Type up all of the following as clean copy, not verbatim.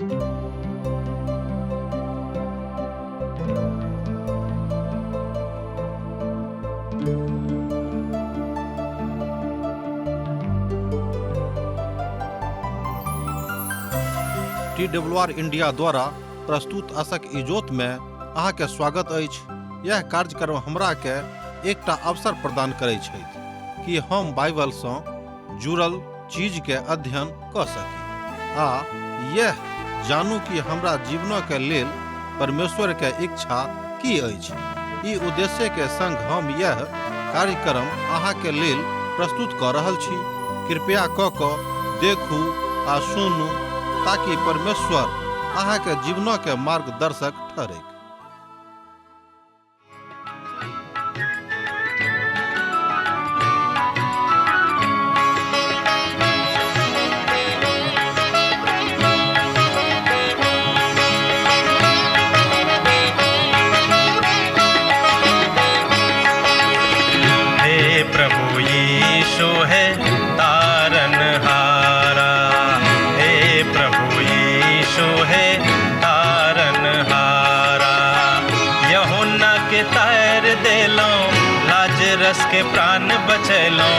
T W R India द्वारा प्रस्तुत असक इजोत में अहाँके स्वागत अछि। यह कार्यक्रम हमरा के एकटा अवसर प्रदान करै छथि कि हम बाइबल सँ जुड़ल चीज के अध्ययन कऽ सकी आ यह जानू कि हमरा जीवनक के लेल परमेश्वर के इच्छा की अछि। ई उद्देश्य के संग हम यह कार्यक्रम अहाँ के लेल प्रस्तुत कऽ रहल छी। कृपया कऽ कऽ देखू आ सुनू ताकि परमेश्वर अहाँ के जीवनक के मार्गदर्शक ठहरैक। हे प्रभु यीशु है तारन हारा, हे प्रभु यीशु है तारन हारा। यहुन्ना के तार देलो, लाजरस के प्राण बचैलो।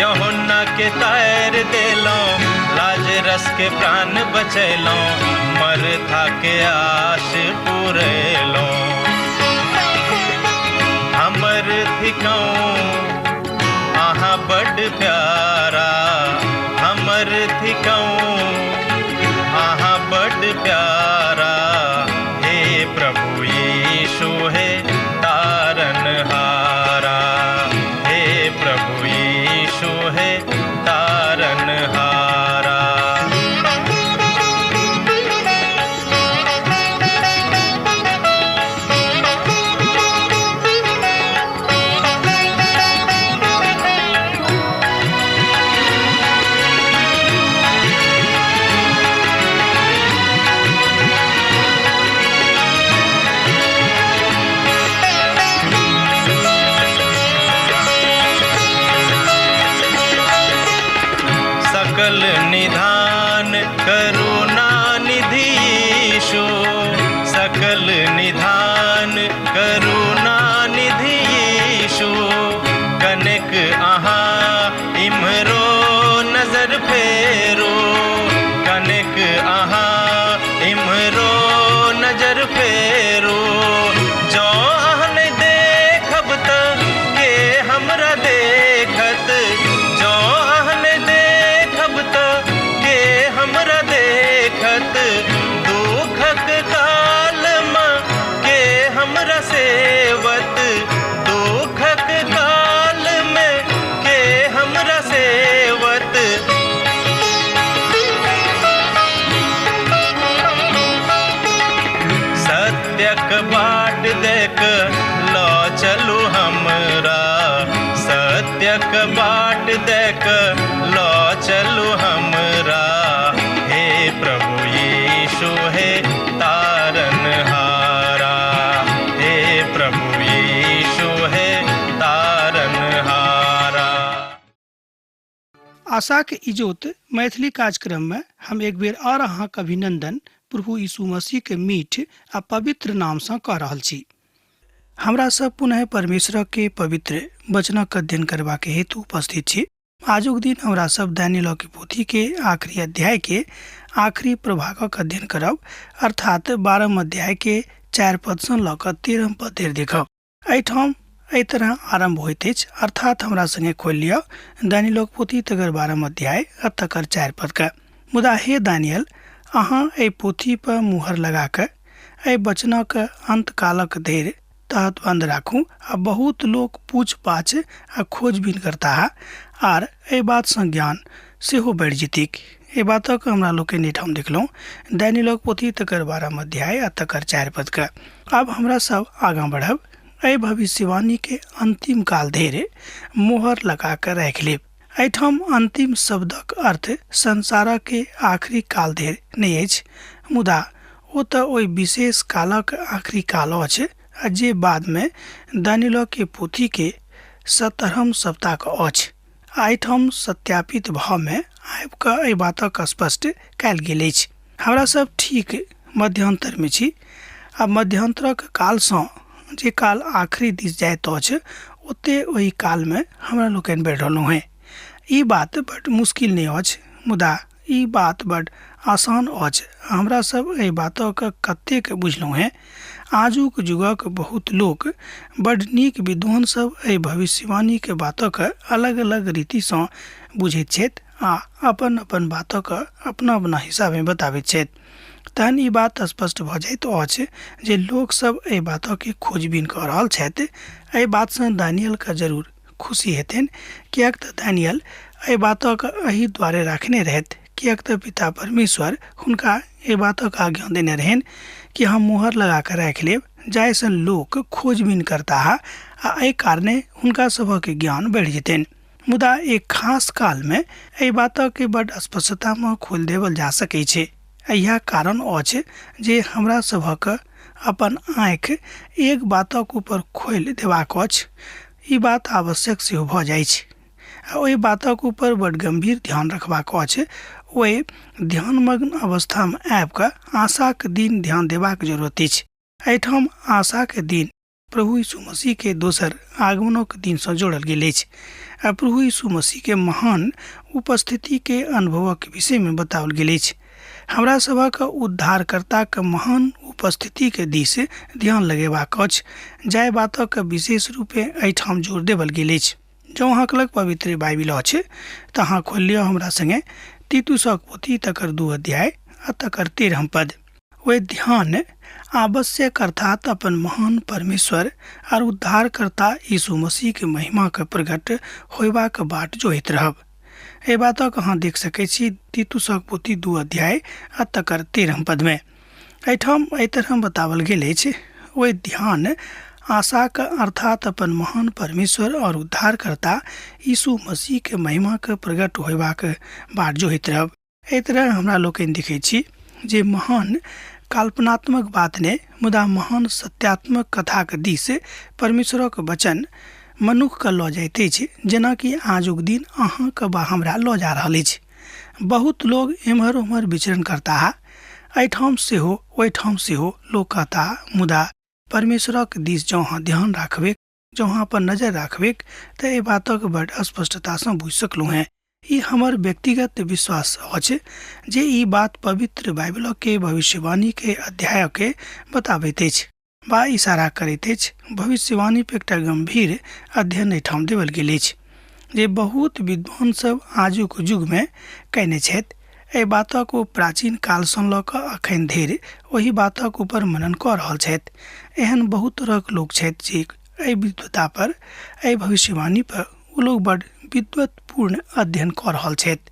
यहुन्ना के तार देलो, लाजरस के प्राण बचैलो। मरथा के आश पुरेलो। हमर थिकौं अहाँ बड प्यारा, हमर थिकौं अहाँ बड प्यारा। हे प्रभु यीशु हे तारन हारा, हे प्रभु यीशु हे तारन हारा। सकल निधान करुणा निधि यीशु, सकल निधान करुणा निधि यीशु। कनेक अहाँ इम्हरो नजर फेरो, कनेक अहाँ इम्हरो नजर फेरो। जँ अहाँ नहि देखब तऽ के हमरा देखत, जँ अहाँ नहि देखब तऽ के हमरा देखत। दुखक कालमे के हमरा सेवत, दुखक कालमे के हमरा सेवत। सत्यक बाट देख लऽ चलू हमरा, सत्यक बाट देख लऽ चलू हमरा। हे प्रभु यीशु हे तारन हारा, हे प्रभु यीशु हे तारन हारा। आशाक इजोत मैथिली कार्यक्रम में हम एक बेर और अहाँक अभिनंदन प्रभु यीशु मसीह के मीठ आ पवित्र नाम सँ कऽ रहल छी। हमरा सब पुनः परमेश्वर के पवित्र वचनक अध्ययन करबाक हेतु उपस्थित छी। आजुक दिन हमरा सब दानिय्येल के पोथी के आखिरी अध्याय के आखिरी प्रभागक अध्ययन करब, अर्थात 12 अध्याय के 4 पद सँ लऽ कऽ 13 पद धरि देखब। एहिठाम एहि तरह आरम्भ होइत अछि, अर्थात हमरा संगे खोलि लिअ दानिय्येलक पोथी तकर 12 अध्याय आ तकर 4 पद के। मुदा हे दानिय्येल, अहाँ एहि पोथी पर मुहर लगा कऽ एहि वचनक अंतकालक धरि तहतबंद राखू आ बहुत लोक पूछ पाछ आ खोजबीन करताह आर एहि बातसँ ज्ञान सेहो बढ़ि जेतीक। एहि बातक हमरा लोकनि एहिठाम देखलहुँ दानिय्येलक पोथी तकर 12 अध्याय आ तकर 4 पद के। आब हमरा सब आगाँ बढ़ब। एहि भविष्यवाणी के अंतिम काल धरि मोहर लगा कऽ राखि लेब। एहिठाम अंतिम शब्दक अर्थ संसारक के आखिरी काल धरि नहि अछि, मुदा ओ तऽ ओहि विशेष कालक आखिरी काल अछि आ जे बादमे दानिय्येल के पोथी के 17 सप्ताह अछि। आ एहिठाम सत्यापित भावमे आबि कऽ एहि बातक स्पष्ट कयल गेल अछि। हमरा सब ठीक मध्यांतरमे छी आ मध्यांतरक कालसँ जे काल आखिरी दिस जाइत अछि ओते ओहि कालमे हमरा लोकनि बढ़ि रहलहुँ हेँ। ई बात बड्ड मुश्किल नहि अछि, मुदा ई बात बड्ड आसान अछि। हमरा सब एहि बातक कतेक बुझलहुँ हेँ। आजुक जुगक बहुत लोक बड्ड नीक विद्वान सब एहि भविष्यवाणीक बातक अलग-अलग रीतिसँ बुझैत छथि आ अपन-अपन बातक अपना-अपना हिसाबें बताबैत छथि। तहन ई बात स्पष्ट भऽ जाइत अछि जे लोक सब एहि बातक खोजबीन कऽ रहल छथि। एहि बातसँ दानियलके जरूर खुशी हेतनि, किएक तऽ दानियल एहि बातक एहि द्वारे राखने रहथि, किएक तऽ पिता परमेश्वर हुनका एहि बातक आज्ञा देने रहनि कि हम मोहर लगा कऽ राखि लेब जाहिसँ लोक खोजबीन करताह आ एहि कारणे हुनका सभक ज्ञान बढ़ि जेतनि। मुदा एक खास कालमे एहि बातक बड स्पष्टतामे खोलि देवल जा सकै छै। इएह कारण अछि जे हमरा सभक अपन आँखि एक बातक ऊपर खोलि देबाक अछि। ई बात आवश्यक सेहो भऽ जाइछ आ ओहि बातक ऊपर बड गम्भीर ध्यान रखबाक अछि। ओहि ध्यानमग्न अवस्थामे आबि कऽ आशाक दिन ध्यान देबाक जरूरत अछि। एहिठाम आशाक दिन प्रभु यीशु मसीह के दोसर आगमनक दिनसँ जोड़ल गेल अछि आ प्रभु यीशु मसीह के महान उपस्थिति के अनुभवक विषयमे बताओल गेल अछि। हमरा सभक उद्धारकर्ताक महान उपस्थिति के दिस ध्यान लगेबाक अछि, जाहि बातक विशेष रूपे एहिठाम जोर देबल गेल अछि। जँ अहाँके लग पवित्र बाइबिल अछि तऽ अहाँ खोलि लिअ हमरा सङ्गे तीतुसक पोथी तकर 2 अध्याय आ तकर 13 पद। ओहि ध्यान आवश्यक अर्थात अपन महान परमेश्वर आर उद्धारकर्ता यीशु मसीह के महिमा के प्रकट होयबाक बाट जोहैत रहब। एहि बातक अहाँ देख सकैत छी तीतुसक पोथी 2 अध्याय आ तकर 13 पदमे। एहिठाम एहि तरह बताओल गेल अछि, ओहि ध्यान आशाक अर्थात अपन महान परमेश्वर और उद्धारकर्ता यीशु मसीह के महिमा के प्रकट होयबाक बाट जोहैत रहब। एहि तरह हमरा लोकनि देखै छी जे महान कल्पनात्मक बात नहि, मुदा महान सत्यात्मक कथाक दिस परमेश्वरक वचन मनुक्खके लऽ जाइत अछि, जेनाकि आजुक दिन अहाँके वा हमरा लऽ जा रहल अछि। बहुत लोग एम्हर ओम्हर विचरण करताह, एहिठाम सेहो ओहिठाम सेहो लोक कहताह, मुदा परमेश्वरक दिस जँ अहाँ ध्यान राखबैक, जँ अहाँ अपन नजर राखबैक तऽ एहि बातक बड स्पष्टतासँ बुझि सकलहुँ हेँ। ई हमर व्यक्तिगत विश्वास अछि जे ई बात पवित्र बाइबलके भविष्यवाणीके अध्यायके बताबैत अछि वा इशारा करैत अछि। भविष्यवाणी पर एकटा गम्भीर अध्ययन एहिठाम देवल गेल अछि जे बहुत विद्वान सब आजुक युगमे कयने छथि। एहि बातक ओ प्राचीन कालसँ लऽ कऽ अखन धरि ओहि बातक ऊपर मनन कऽ रहल छथि। एहन बहुत तरहक लोक छथि जे एहि विद्वता पर, एहि भविष्यवाणी पर ओ लोग बड विद्वत्पूर्ण अध्ययन कऽ रहल छथि।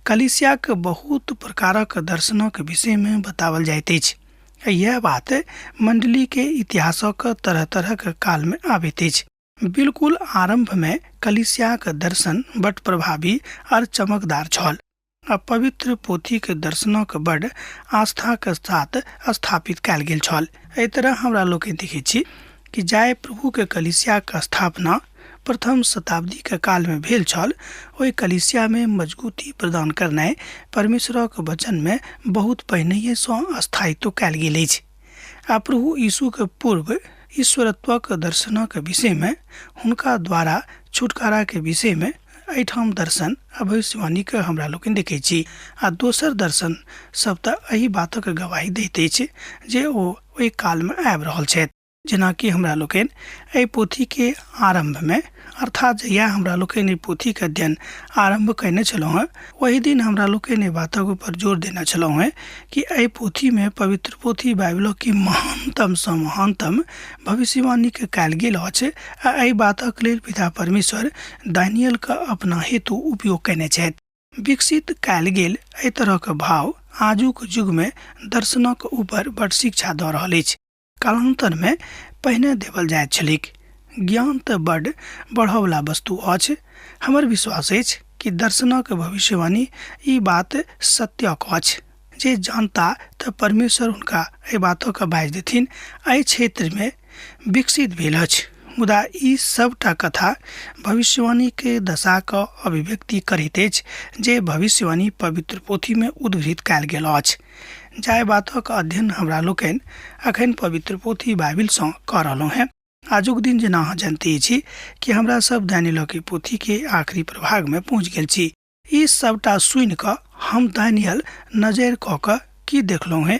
कलीसियाक बहुत प्रकारक दर्शनक विषयमे बताओल जाइत अछि। इएह बात मण्डलीके इतिहासक तरह तरहक कालमे आबैत अछि। बिल्कुल आरम्भमे कलीसियाक दर्शन बड प्रभावी आर चमकदार छल आ पवित्र पोथीक दर्शनक बड आस्थाक साथ स्थापित कयल गेल छल। एहि तरह हमरा लोकनि देखैत छी कि जाहि प्रभुके कलीसियाक स्थापना प्रथम शताब्दीके कालमे भेल छल, ओहि कलीसियामे मजगूती प्रदान करनाइ परमेश्वरक वचनमे बहुत पहिनहिएसँ स्थायित्व कयल गेल अछि। आ प्रभु यीशुके पूर्व ईश्वरत्वक दर्शनक विषयमे हुनका द्वारा छुटकाराके विषयमे एहिठाम दर्शन आ भविष्यवाणीके हमरा लोकनि देखै छी। आ दोसर दर्शन सब तऽ एहि बातक गवाही दैत अछि जे ओ ओहि कालमे आबि रहल छथि। जेनाकि हमरा लोकनि एहि पोथीके आरम्भमे अर्थात जहिया हमरा लोकनि एहि पोथीके अध्ययन आरम्भ कयने छलहुँ हेँ, ओहि दिन हमरा लोकनि एहि बातक ऊपर जोर देने छलहुँ हेँ कि एहि पोथीमे पवित्र पोथी बाइबलके महानतमसँ महानतम भविष्यवाणीके कयल गेल अछि आ एहि बातक लेल पिता परमेश्वर दानियलके अपना हेतु उपयोग कयने छथि। विकसित कयल गेल एहि तरहक भाव आजुक युगमे दर्शनक ऊपर बड शिक्षा दऽ रहल अछि। कालान्तरमे पहिने देवल जाइत छलैक। ज्ञान तऽ बड बढ़ऽवला वस्तु अछि। हमर विश्वास अछि कि दर्शनक भविष्यवाणी ई बात सत्यक अछि जे जानता तऽ परमेश्वर हुनका एहि बातक बाजि देथिन। एहि क्षेत्रमे विकसित भेल अछि, मुदा ई सभटा कथा भविष्यवाणीके दशाक अभिव्यक्ति करैत अछि जे भविष्यवाणी पवित्र पोथीमे उद्घृत कयल गेल अछि। जाहि बातक अध्ययन हमरा लोकनि अखन पवित्र पोथी बाइबिलसँ कऽ रहलहुँ हेँ। आजुक दिन जेना अहाँ जनते छी कि हमरा सब दानियलके पोथीके आखिरी प्रभागमे पहुँच गेल छी। ई सबटा सुनि कऽ हम दानियल नजरि कऽ कऽ की देखलहुँ हेँ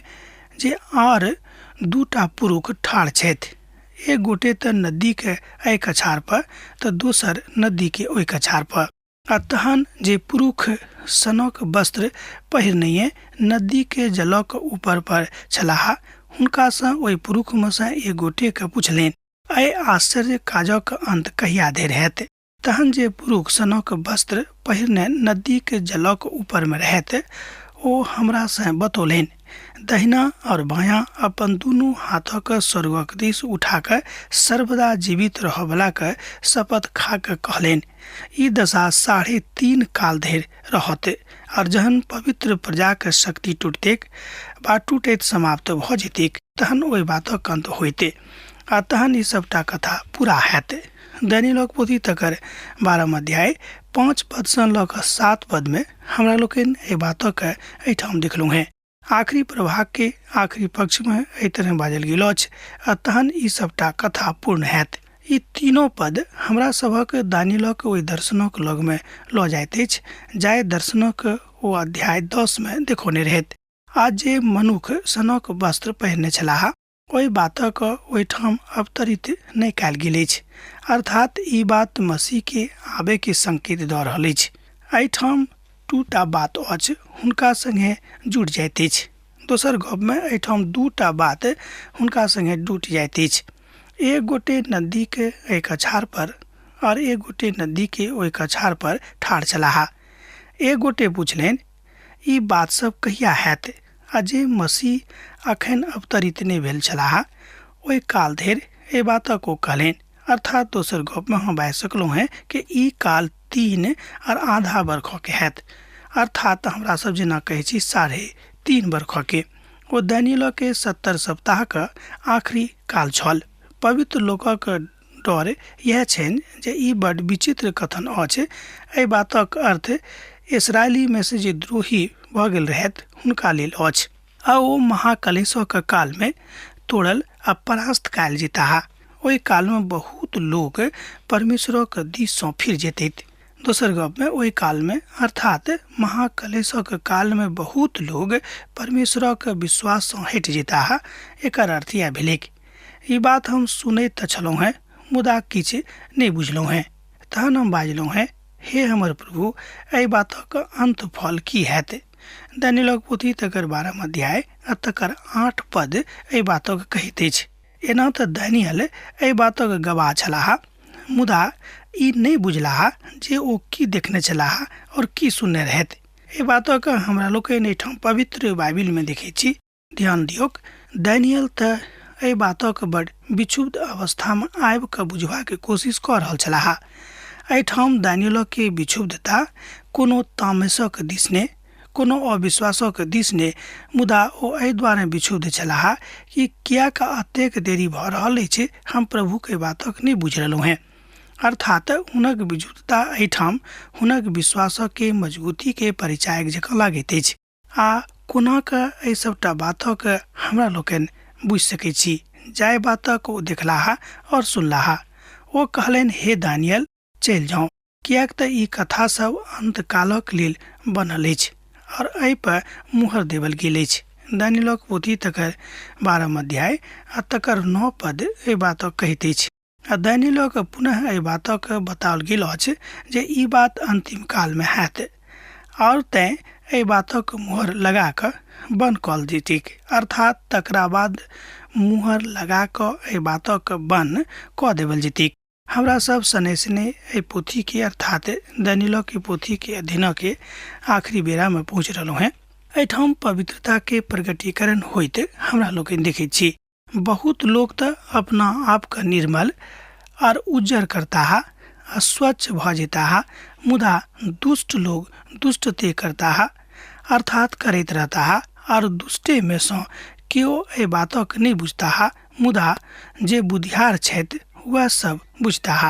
जे आर दूटा पुरुख ठाढ़ छथि। एक गोटे तऽ नदीके एहि कछार पर तऽ दोसर नदीके ओहि कछार पर। आ तहन जे पुरुख सनक वस्त्र पहिरनैये नदीके जलक ऊपर पर छलाह हुनकासँ ओहि पुरुखमे सँ एक गोटेके पुछलनि, एहि आश्चर्य काजक अन्त कहिया धरि हैत? तहन जे पुरुख सनक वस्त्र पहिरने नदीक जलक ऊपरमे रहैत ओ हमरासँ बतौलनि, दहिना और बायाँ अपन दुनू हाथक स्वर्गक दिस उठा कऽ सर्वदा जीवित रहऽवलाक शपथ खा कऽ कहलनि, ई दशा 3.5 काल धरि रहत और जहन पवित्र प्रजाक शक्ति टूटतेक वा टूटैत समाप्त भऽ जेतैक तहन ओहि बातक अन्त होइते आ तहन ई सबटा कथा पूरा हैत। दानियलक पोथी तकर 12 अध्याय 5 पदसँ लऽ कऽ 7 पदमे हमरा लोकनि एहि बातक एहिठाम देखलहुँ हेँ। आखिरी प्रभागके आखिरी पक्षमे एहि तरह बाजल गेल अछि आ तहन ई सबटा कथा पूर्ण हैत। ई तीनो पद हमरा सभक दानियलक ओहि दर्शनक लगमे लऽ जाइत अछि जाहि दर्शनक ओ अध्याय 10 मे देखौने रहैत आ जे मनुख सनक वस्त्र पहिरने छलाह ओहि बातक ओहिठाम अवतरित नहि कयल गेल अछि। अर्थात ई बात मसीह के आबे के संकेत दऽ रहल अछि। एहिठाम दूटा बात अछि हुनका संगे जुटि जाइत अछि। दोसर गपमे एहिठाम दूटा बात हुनका संगे जुटि जाइत अछि। एक गोटे नदीक एहि कछार पर और एक गोटे नदी के ओहि कछार पर ठाढ़ छलाह। एक गोटे पुछलनि, ई बात सब कहिया हैत? आ जे मसीह अखन अवतरित नहि भेल छलाह ओहि काल धरि एहि बातक ओ कहलनि। अर्थात दोसर गपमे हम बाजि सकलहुँ हेँ कि ई काल 3.5 बरखके हैत। अर्थात हमरा सब जेना कहै छी 3.5 बरखके। ओ दानियलके 70 सप्ताहक आखिरी काल छल। पवित्र लोकक डर इएह छनि जे ई बड विचित्र कथन अछि। एहि बातक अर्थ इसराइलीमे से जे द्रोही भऽ गेल रहथि हुनका लेल अछि आ ओ महाकलेशक कालमे तोड़ल आ परास्त कयल जेताह। ओहि कालमे बहुत लोक परमेश्वरक दिससँ फिर जेतैत। दोसर गपमे ओहि कालमे अर्थात महाकलेशक कालमे बहुत लोक परमेश्वरक विश्वाससँ हटि जेताह। एकर अर्थ इएह भेलैक। ई बात हम सुनैत तऽ छलहुँ हेँ मुदा किछु नहि बुझलहुँ हेँ। तहन हम बाजलहुँ हेँ, हे हमर प्रभु, एहि बातक अन्त फल की हैत? दानियलक पोथी तकर 12 अध्याय आ तकर 8 पद एहि बातक कहैत अछि। एना तऽ दानियल एहि बातक गवाह छलाह मुदा ई नहि बुझलाह जे ओ की देखने छलाह और की सुनने रहथि। एहि बातक हमरा लोकनि एहिठाम पवित्र बाइबिलमे देखैत छी। ध्यान दियौक, डैनियल तऽ एहि बातक बड़ विक्षुब्ध अवस्थामे आबि कऽ बुझबाक कोशिश कऽ रहल छलाह। एहिठाम डैनियलके विक्षुब्धता कोनो तामसक दिस ने, कोनो अविश्वासक दिस ने, मुदा ओ एहि दुआरे विक्षुब्ध छलाह कि किएक एतेक देरी भऽ रहल अछि, हम प्रभुके बातक नहि बुझि रहलहुँ हेँ। अर्थात हुनक विक्षुब्धता एहिठाम हुनक विश्वासके मजबूतीके परिचायक जकाँ लागैत अछि। आ कोना कऽ एहि सभटा बातक हमरा लोकनि बुझि सकैत छी जाहि बातक ओ देखलाह और सुनलाह। ओ कहलनि, हे दानियल, चलि जाउ, किएक तँ ई कथा सभ अन्तकालक लेल बनल अछि और एहि पर मुहर देबल गेल अछि। दानियलक पोथी तकर 12 अध्याय आ तकर 9 पद एहि बातक कहैत अछि। आ दानियलक पुनः एहि बातक बताओल गेल अछि जे ई बात अन्तिम कालमे हैत आओर तेँ एहि बातक मुहर लगा कऽ बन्द कऽ जेतैक। अर्थात तकरा बाद मुहर लगा कऽ एहि बातक बन्द कऽ देबल जेतैक। हमरा सब शनैः शनैः एहि पोथीके अर्थात दानियलक पोथीके अध्ययनके आखिरी बेरामे पहुँचि रहलहुँ हेँ। एहिठाम पवित्रताके प्रकटीकरण होइत हमरा लोकनि देखैत छी। बहुत लोक तऽ अपना आपके निर्मल आर उज्जर करताह आ स्वच्छ भऽ जेताह, मुदा दुष्ट लोग दुष्टते करताह, अर्थात करैत रहताह आर दुष्टेमे सँ केओ एहि बातक नहि बुझताह, मुदा जे बुधियार छथि वएह सब बुझताह।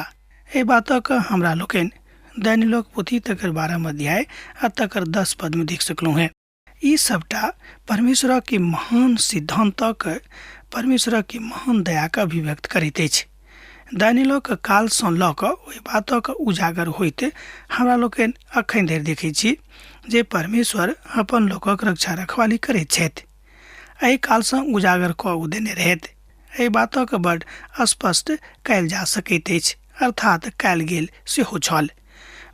एहि बातक हमरा लोकनि दानिय्येलक पोथी तकर 12 अध्याय आ तकर 10 पद में देख सकलहुँ हेँ। ई सबटा परमेश्वरक के महान सिद्धांतक, परमेश्वरक के महान दयाके अभिव्यक्त करैत अछि। दानिय्येलक कालसँ लऽ कऽ ओहि बातक उजागर होइत हमरा लोकनि अखन धरि देखैत छी जे परमेश्वर अपन लोकक रक्षा रखवाली करैत छथि। एहि कालसँ उजागर कऽ ओ देने रहथि। एहि बातक बड स्पष्ट कयल जा सकैत अछि, अर्थात कयल गेल सेहो छल।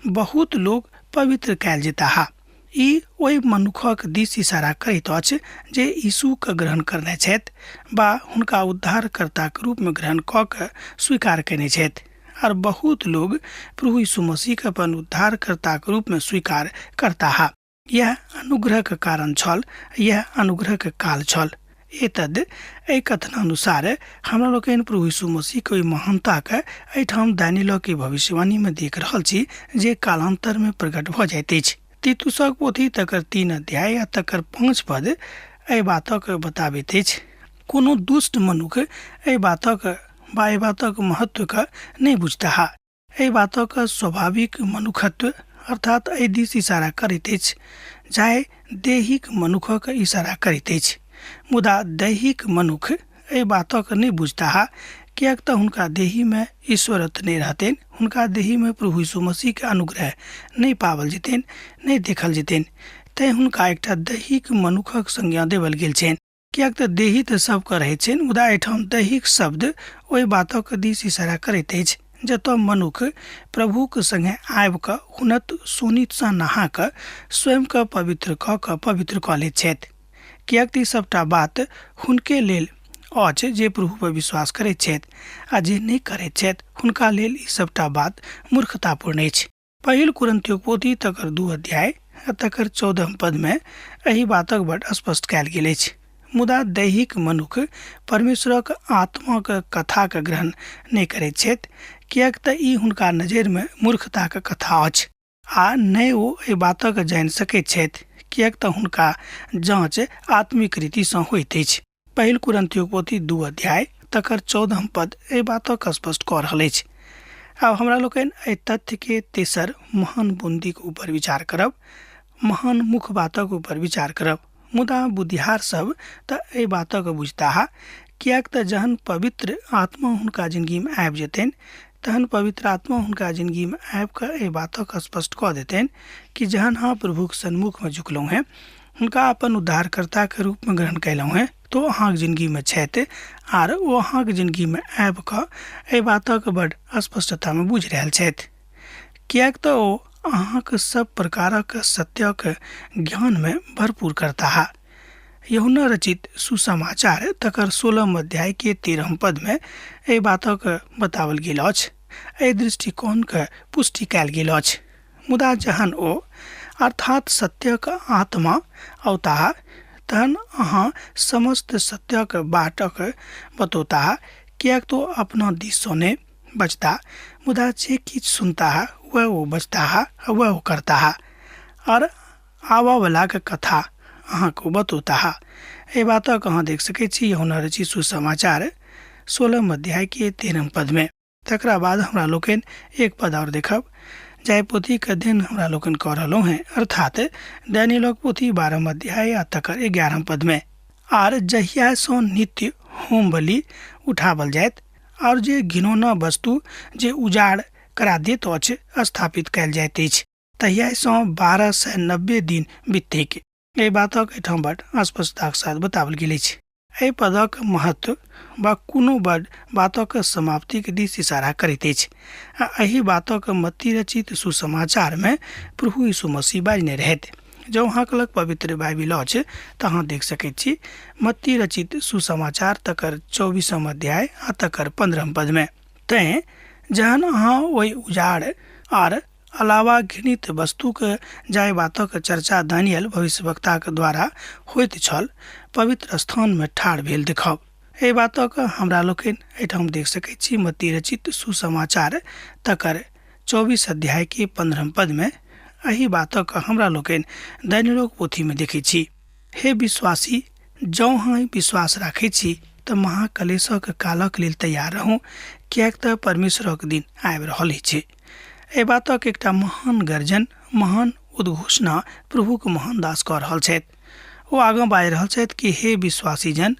बहुत लोक पवित्र कयल जेताह। ई ओहि मनुखक दिस इशारा करैत अछि जे यीशुके ग्रहण करने छथि बा हुनका उद्धारकर्ताक रूपमे ग्रहण कऽ के स्वीकार कयने छथि। आर बहुत लोग प्रभु यीशु मसीहके अपन उद्धारकर्ताक रूपमे स्वीकार करताह। यह अनुग्रहक कारण छल, यह अनुग्रहक काल छल। एतद एहि कथनानुसार हमरा लोकनि प्रभु यीशु मसीहके ओहि महानताके एहिठाम दानिय्येलके भविष्यवाणीमे देख रहल छी जे कालान्तरमे प्रकट भऽ जाइत अछि। तीतुसक पोथी तकर 3 अध्याय आ तकर 5 पद एहि बातक बताबैत अछि। कोनो दुष्ट मनुख एहि बातक बा एहि बातक महत्वके नहि बुझताह। एहि बातक स्वाभाविक मनुखत्व अर्थात एहि दिस इशारा करैत अछि जाहि दैहिक मनुखक इशारा करैत अछि। मुदा दैहिक मनुख एहि बातक नहि बुझताह, किएक तऽ हुनका देहीमे ईश्वरत्व नहि रहतनि, हुनका देहीमे प्रभु यीशु मसीहके अनुग्रह नहि पाओल जेतनि, नहि देखल जेतनि। तैँ हुनका एकटा दैहिक मनुखक संज्ञा देवल गेल छनि। किएक तऽ देही तऽ सबके रहैत छनि, मुदा एहिठाम दैहिक शब्द ओहि बातक दिस इशारा करैत अछि जतऽ मनुख प्रभुक संगे आबि कऽ हुनक शोणितसँ नहा कऽ स्वयंके पवित्र कऽ कऽ पवित्र कऽ लैत छथि। किएक तऽ ई सबटा बात हुनके लेल अछि जे प्रभुपर विश्वास करैत छथि, आ जे नहि करैत छथि हुनका लेल ई सबटा बात मूर्खतापूर्ण अछि। पहिल कुरिन्थियोक पोथी तकर 2 अध्याय आ तकर 14 पदमे एहि बातक बड स्पष्ट कयल गेल अछि। मुदा दैहिक मनुख परमेश्वरक आत्माक कथाक ग्रहण नहि करैत छथि, किएक तऽ ई हुनका नजरिमे मूर्खताक कथा अछि, आ नहि ओ एहि बातक जानि सकैत छथि, किएक तऽ हुनका जाँच आत्मिक रीतिसँ होइत अछि। पहिल कुरिन्थियोक पोथी 2 अध्याय तकर 14 पद एहि बातक स्पष्ट कऽ रहल अछि। आब हमरा लोकनि एहि तथ्यके तेसर महान बूंदीक ऊपर विचार करब, महान मुख्य बातक ऊपर विचार करब। मुदा बुद्धिहार सब तऽ एहि बातक बुझताह, किएक तऽ जहन पवित्र आत्मा हुनका जिंदगीमे आबि जेतनि तहन पवित्र आत्मा हुनका जिंदगीमे आबि कऽ एहि बातक स्पष्ट कऽ देतनि कि जहन अहाँ प्रभुक सन्मुखमे झुकलहुँ हेँ, हुनका अपन उद्धारकर्ताके रूपमे ग्रहण कयलहुँ हेँ, तो अहाँके जिंदगीमे छथि, आर ओ अहाँके जिंदगीमे आबि कऽ एहि बातक बड स्पष्टतामे बुझि रहल छथि, किएक तऽ ओ अहाँके सब प्रकारक सत्यक ज्ञानमे भरपूर करताह। यूहन्ना रचित सुसमाचार तकर 16 अध्याय के 13 पदमे एहि बातक बताओल गेल अछि, एहि दृष्टिकोणके पुष्टि कयल गेल अछि। मुदा जहन ओ अर्थात सत्यक आत्मा औताह तहन अहाँ समस्त सत्यक बाटक बतौताह, किएक तो अपना दिससँ नहि बजताह, मुदा जे किछु सुनताह वएह ओ बजताह वएह ओ करताह, आओर आबऽवलाक कथा अहाँके बतौताह। एहि बातक अहाँ देख सकैत छी यूहन्ना रचित सुसमाचार 16 अध्याय के 13 पदमे। तकरा बाद हमरा लोकनि एक पद आओर देखब जाहि पोथीके अध्ययन हमरा लोकनि कऽ रहलहुँ हेँ, अर्थात दानिय्येलक पोथी 12 अध्याय आ तकर 11 पदमे। आर जहियासँ नित्य होम बलि उठावल जायत, आओर जे घिनौना वस्तु जे उजाड़ करा देत अछि स्थापित कयल जाइत अछि, तहियासँ 1290 दिन बितैक। एहि बातक एहिठाम बड स्पष्टताक साथ बताओल गेल अछि। एहि पदक महत्व वा कोनो बड बातक समाप्तिक दिस इशारा करैत अछि, आ एहि बातक मत्ती रचित सुसमाचारमे प्रभु यीशु मसीह बाजने रहथि। जँ अहाँके लग पवित्र बाइबिल अछि तऽ अहाँ देख सकैत छी मत्ती रचित सुसमाचार तकर 24 अध्याय आ तकर 15 पदमे। तैँ जहन अहाँ ओहि उजाड़ आर अलावा घृणित वस्तुक जाहि बातक चर्चा दानियल भविष्यवक्ताक द्वारा होइत छल पवित्र स्थानमे ठाढ़ भेल देखब। एहि बातक हमरा लोकनि एहिठाम देख सकैत छी मत्ती रचित सुसमाचार तकर 24 अध्याय के 15 पदमे। एहि बातक हमरा लोकनि दानियलक पोथीमे देखैत छी। हे विश्वासी, जँ अहाँ विश्वास राखैत छी तऽ महाकलेशक कालक लेल तैयार रहू, किएक तऽ परमेश्वरक दिन आबि रहल अछि। एहि बातक एकटा महान गर्जन, महान उद्घोषणा प्रभुक महान दास कऽ रहल छथि। ओ आगाँ बाजि रहल छथि कि हे विश्वासीजन,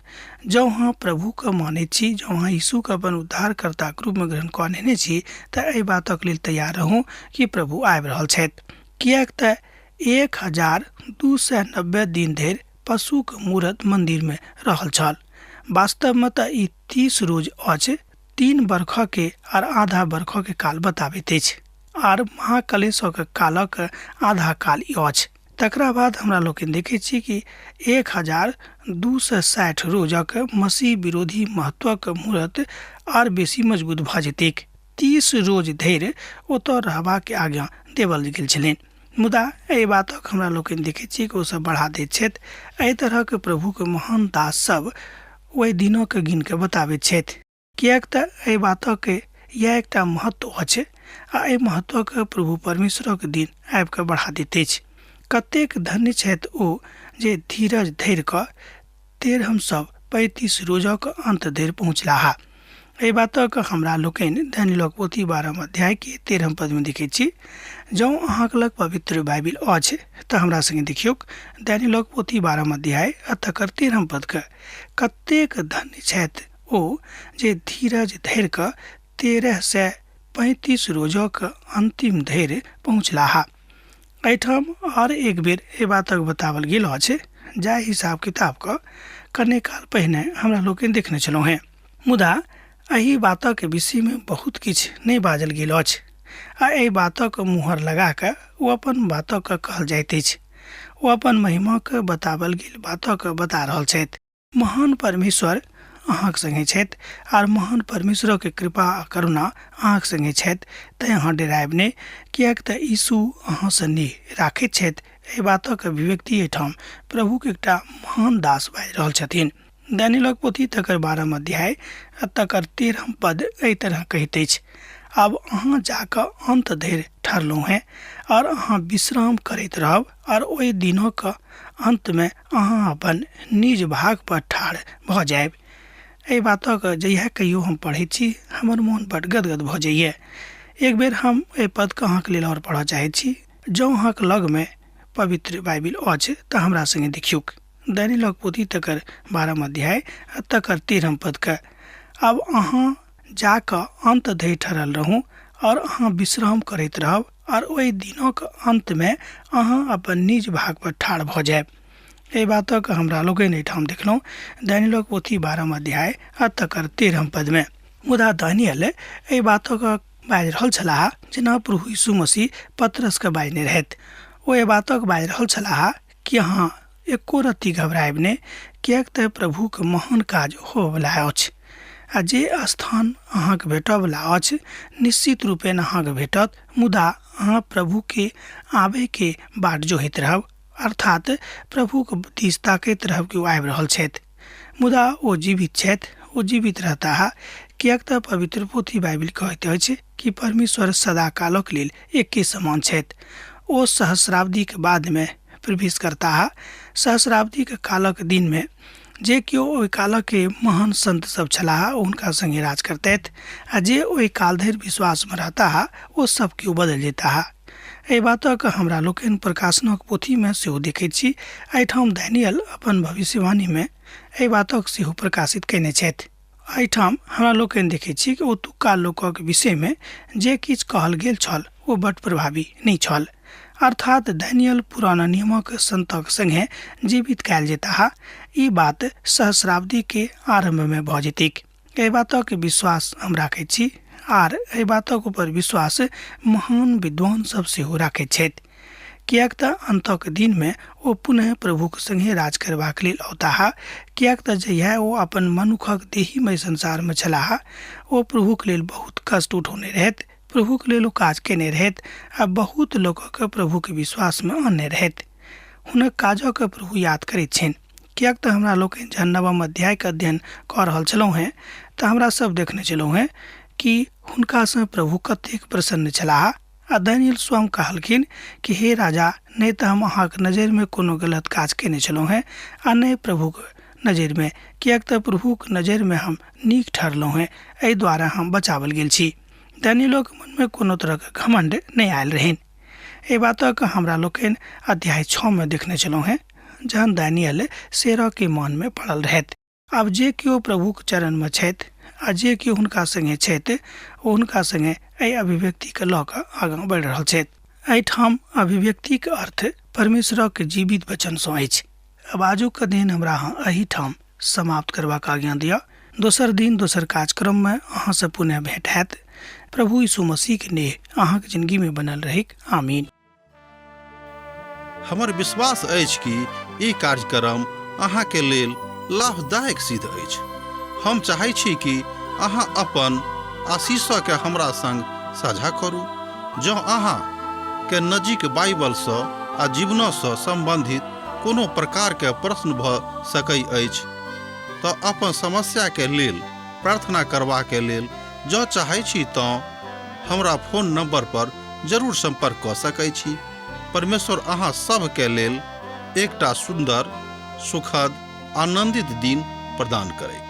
जँ अहाँ प्रभुके मानैत छी, जँ अहाँ यीशुके अपन उद्धारकर्ताके रूपमे ग्रहण कऽ नेने छी, तऽ एहि बातक लेल तैयार रहू कि प्रभु आबि रहल छथि। किएक तऽ 1290 दिन धरि पशुक मूरत मन्दिरमे रहल छल। वास्तवमे तऽ ई 30 रोज अछि, 3 बरखके आर आधा बरखके काल बताबैत अछि, आर महाकलेशक कालक आधा काल ई अछि। तकरा बाद हमरा लोकनि देखै छी कि 1260 रोजक मसीह विरोधी महत्वक मूरत आर बेसी मजबूत भऽ जेतैक। 30 रोज धरि ओतऽ रहबाक आज्ञा देवल गेल छलनि। मुदा एहि बातक हमरा लोकनि देखै छी कि ओसभ बढ़ा दैत छथि। एहि तरहक प्रभुक महान दास सब ओहि दिनक गिन कऽ बताबैत छथि, किएक तऽ एहि बातक इएह एकटा महत्व अछि आ एहि महत्वक प्रभु परमेश्वरक दिन आबि कऽ बढ़ा दैत अछि। कतेक धन्य छथि ओ जे धीरज धरि कऽ 1335 रोजक अन्त धरि पहुँचलाह। एहि बातक हमरा लोकनि दानिय्येलक पोथी 12 अध्याय के 13 पदमे देखैत छी। जँ अहाँके लग पवित्र बाइबिल अछि तऽ हमरा संगे देखियौक दानिय्येलक पोथी 12 अध्याय आ तकर 13 पदके। कतेक धन्य छथि ओ जे धीरज धरि कऽ 1335 रोजक अन्तिम धरि पहुँचलाह। एहिठाम आर एक बेर एहि बातक बताओल गेल अछि जाहि हिसाब किताबके कने काल पहिने हमरा लोकनि देखने छलहुँ हेँ। मुदा एहि बातक विषयमे बहुत किछु नहि बाजल गेल अछि आ एहि बातक मुहर लगा कऽ ओ अपन बातक कहल जाइत अछि। ओ अपन महिमाके बताओल गेल बातक बता रहल छथि। महान परमेश्वर अहाँक संगे छथि आर महान परमेश्वरक कृपा आ करुणा अहाँक संगे छथि, तैँ अहाँ डरायब नहि, किएक तऽ यीशु अहाँसँ नेह राखैत छथि। एहि बातक अभिव्यक्ति एहिठाम प्रभुक एकटा महान दास बाजि रहल छथिन। दानिय्येलक पोथी तकर 12 अध्याय आ तकर 13 पद एहि तरह कहैत अछि, आब अहाँ जाकऽ अन्त धरि ठहरलहुँ हेँ और अहाँ विश्राम करैत रहब और ओहि दिनक अन्तमे अहाँ अपन निज भाग पर ठाढ़ भऽ जायब। एहि बातक जहिया कहियो हम पढ़ैत छी हमर मोन बड गदगद भऽ जाइए। एक बेर हम एहि पदके अहाँके लेल आओर पढ़ऽ चाहैत छी। जँ अहाँके लगमे पवित्र बाइबिल अछि तऽ हमरा संगे देखियौक दानिय्येलक पोथी तकर 12 अध्याय आ तकर 13 पदके। आब अहाँ जाकऽ अन्त धरि ठहरल रहू और अहाँ विश्राम करैत रहब और ओहि दिनक अन्तमे अहाँ अपन निज भाग पर ठाढ़ भऽ जायब। एहि बातक हमरा लोकनि एहिठाम देखलहुँ दानिय्येलक पोथी 12 अध्याय आ तकर 13 पदमे। मुदा दानिय्येल एहि बातक बाजि रहल छलाह जेना प्रभु यीशु मसीह पतरसके बाजने रहथि। ओ एहि बातक बाजि रहल छलाह कि अहाँ एको रत्ती घबरायब नहि, किएक तऽ प्रभुक महान काज होबयवला अछि आ जे स्थान अहाँके भेटयवला अछि निश्चित रूपेण अहाँके भेटत, मुदा अहाँ प्रभुके आबयके बाट जोहैत रहब, अर्थात प्रभुक दिस ताकैत रहब कि ओ आबि रहल छथि। मुदा ओ जीवित छथि, ओ जीवित रहताह, किएक तऽ पवित्र पोथी बाइबिल कहैत अछि कि परमेश्वर सदाकालक लेल एके समान छथि। ओ सहस्राब्दीक बादमे प्रवेश करताह। सहस्राब्दीक कालक दिनमे जे केओ ओहि कालक महान संत सब छलाह ओ हुनका संगे राज करतथि आ जे ओहि काल धरि विश्वासमे रहताह ओ सब केओ बदलि जेताह। एहि बातक हमरा लोकनि प्रकाशनक पोथीमे सेहो देखैत छी। एहिठाम दानियल अपन भविष्यवाणीमे एहि बातक सेहो प्रकाशित कयने छथि। एहिठाम हमरा लोकनि देखैत छी कि ओतुक्का लोकक विषयमे जे किछु कहल गेल छल ओ बड प्रभावी नहि छल। अर्थात दानियल पुराना नियमक संतक संगे जीवित कयल जेताह, ई बात सहस्राब्दी के आरंभ मे भऽ जेतैक। एहि बातक विश्वास हम राखैत छी आर एहि बातक ऊपर विश्वास महान विद्वान सब सेहो राखैत छथि, किएक तऽ अन्तक दिनमे ओ पुनः प्रभुक संगे राज करबाक लेल औताह। किएक तऽ जहिया ओ अपन मनुखक देहीमय संसारमे छलाह ओ प्रभुक लेल बहुत कष्ट उठौने रहथि, प्रभुक लेल ओ काज केने रहथि आ बहुत लोकक प्रभुक विश्वासमे आनने रहथि। हुनक काजक प्रभु याद करैत छनि, किएक तऽ हमरा लोकनि जहन नवम अध्यायके अध्ययन कऽ रहल छलहुँ हेँ तऽ हमरा सब देखने छलहुँ हेँ कि हुनकासँ प्रभु कतेक प्रसन्न छलाह। आ दानियल स्वयं कहलखिन कि हे राजा, नहि तऽ हम अहाँके नजरिमे कोनो गलत काज केने छलहुँ हेँ आ नहि प्रभुक नजरिमे, किएक तऽ प्रभुक नजरिमे हम नीक ठहरलहुँ हेँ, एहि द्वारा हम बचाओल गेल छी। दानिय्येलोक मनमे कोनो तरहक घमण्ड नहि आयल रहनि। एहि बातक हमरा लोकनि अध्याय 6 मे देखने छलहुँ हेँ, जहन दानियल शेरके मनमे पड़ल रहथि। आब जे केओ प्रभुक चरणमे छथि आ जे केओ हुनका सङ्गे छथि, ओ हुनका सङ्गे एहि अभिव्यक्तिके लऽ कऽ आगाँ बढ़ि रहल छथि। एहिठाम अभिव्यक्तिक अर्थ परमेश्वरक जीवित वचनसँ अछि। आब आजुक दिन हमरा अहाँ एहिठाम समाप्त करबाक आज्ञा दिअ। दोसर दिन दोसर कार्यक्रममे अहाँसँ पुनः भेंट हैत। प्रभु यीशु मसीहके नेह अहाँके जिंदगीमे बनल रहैक। आमीन। हमर विश्वास अछि कि ई कार्यक्रम अहाँके लेल लाभदायक सिद्ध अछि। हम चाहै छी कि अहाँ अपन आशीषके हमरा संग साझा करू। जँ अहाँ के नजीक बाइबलसँ आ जीवनसँ सम्बन्धित कोनो प्रकारके प्रश्न भऽ सकै अछि तऽ अपन समस्याके लेल प्रार्थना करबाके लेल जँ चाहै छी तँ हमरा फोन नंबर पर जरूर संपर्क कऽ सकै छी। परमेश्वर अहाँ सभके लेल एकटा सुन्दर, सुखद, आनंदित दिन प्रदान करैत।